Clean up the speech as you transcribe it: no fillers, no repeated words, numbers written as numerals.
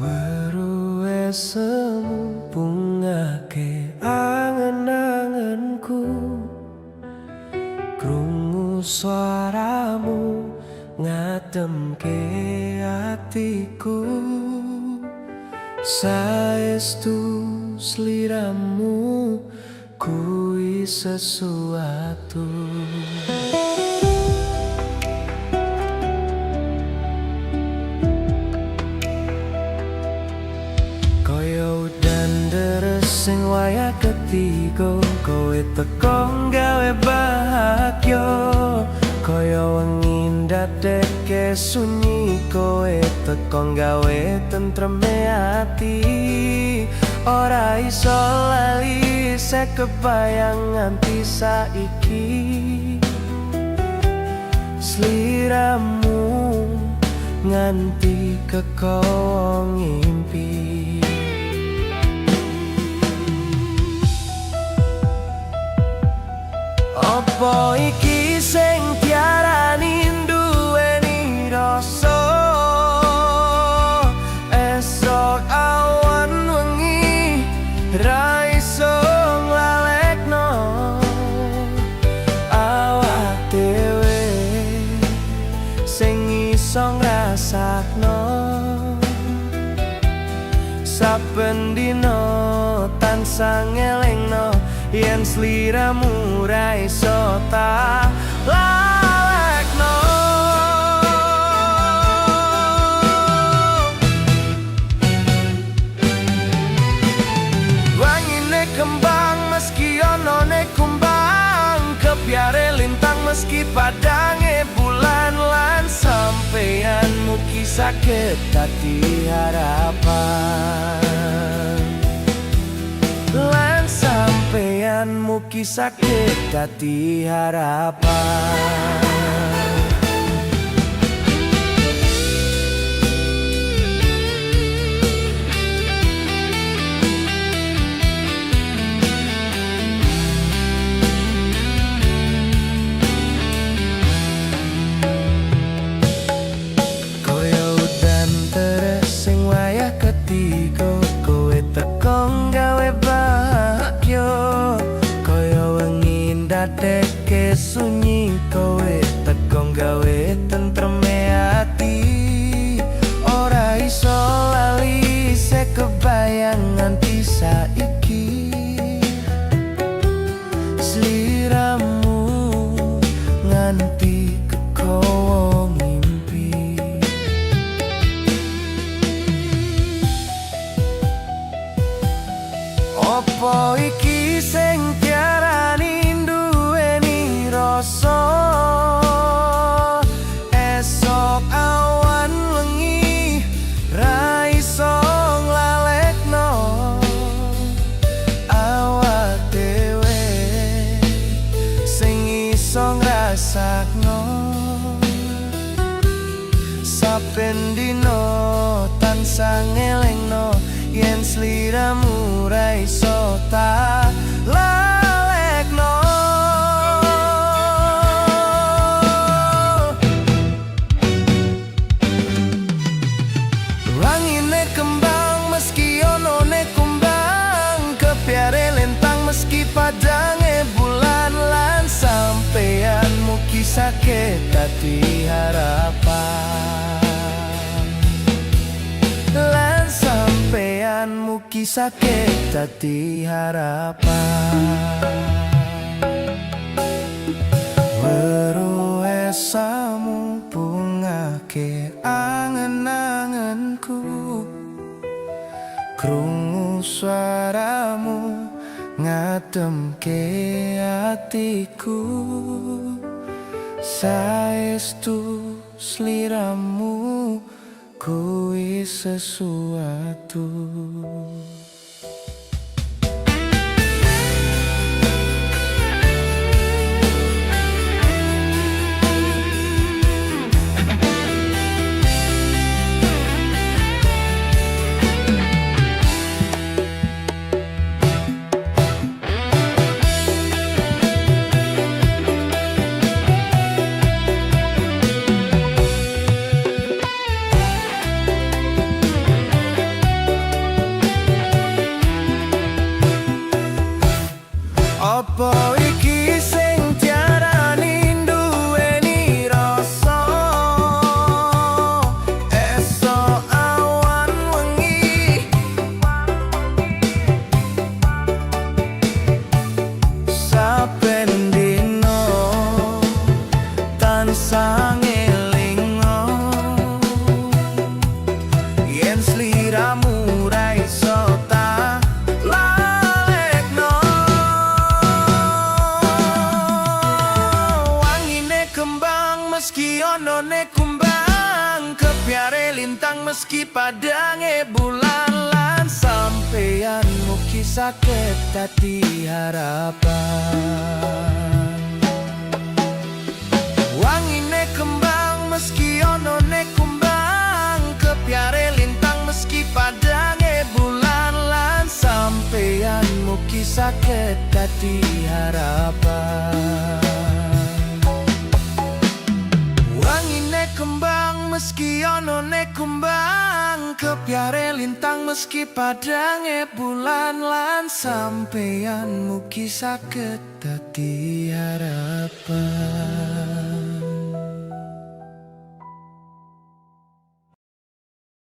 Weru semu bungake angen-angenku. Krungu suaramu ngademke atiku. Saestu sliramu kuwi sesuatu. Kaya udan deres sing wayah ketiga, kowe teko gawe bahagia. Kaya wengi ndadekke sunyi, kowe teko gawe tentreme ati. Ora iso lali, sek kebayang nganti saiki. Sliramu nganti kekowo ngimpi. Apa iki sing diarani duweni rasa? Esok awan wengi ra iso nglalekno. Awak dhewe sing iso ngrasakno. Saben dina tansah ngelingno yen sliramu ra iso tak lalekno. Wangine kembang meski onone kumbang, kebyare lintang meski padange bulan, lan sampeyan mugi saged dadi harapan. Lan sampeyan mugi saged dadi harapan. Kaya udan deres sing wayah ketiga, kowe teko gawe bahagia. Kaya wengi ndadekke sunyi, kowe teko gawe tentreme ati. Ora iso lali, sek kebayang nganti saiki. Sliramu nganti kekowo ngimpi. Apa iki sing diarani duweni rasa? Esok awan wengi ra iso nglalekno. Awak dhewe sing iso ngrasakno. Saben dina tansah ngelingno yen sliramu ra iso tak lalekno. Wangine kembang meski onone kumbang, kebyare lintang meski padange bulan, lan sampeyan mugi saged dadi harapan. Lan sampeyan mugi saged dadi harapan. Weru esamu bungake angen-angenku. Krungu suaramu ngademke atiku. Saestu sliramu kuwi sesuatu. Pangelingo yen sliramu ra iso tak lalekno. Wangine kembang meski onone kumbang, kepyare lintang meski padange bulan, lan sampeyan mugi saged dadi harapan. Wangine kembang meski onone kumbang, kepyare lintang meski padange bulan, lan sampeyan mugi saged dadi harapan. Wangine kembang meski onone kumbang, kepyare lintang meski padange bulan, lan sampeyan mugi saged dadi harapan.